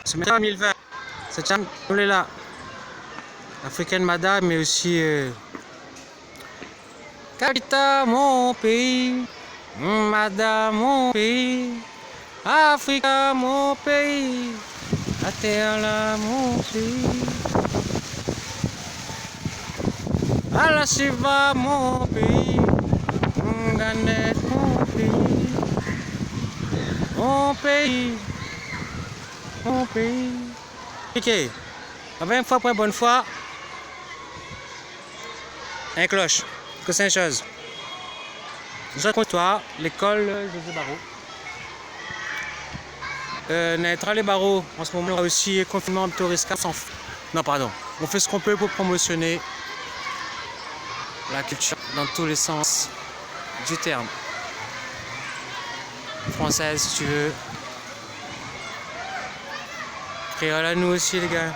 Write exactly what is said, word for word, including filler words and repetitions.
Semèn deux mille vingt, sé tcham, nou lé la. African Mada, mé osi, euh, Capita, mon péi, Mada, mon péi, Afrika, mon péi, la tèr la, mon péi, Alasiva, mon péi, Ganèt, mon péi, mon péi, mon péi. Ok. Apré in foi pou in bone foi. In klosh. Ke sé in shoz. Zot kontoir, lékol, euh, José Barro. Euh, na in tra lé baro an se moman, osi konfinman, touris, kasan. Non, pardon. On fait ce qu'on peut pour promotionner la culture dans tous les sens du terme. Française, si tu veux. Kréol anou osi, lé gars.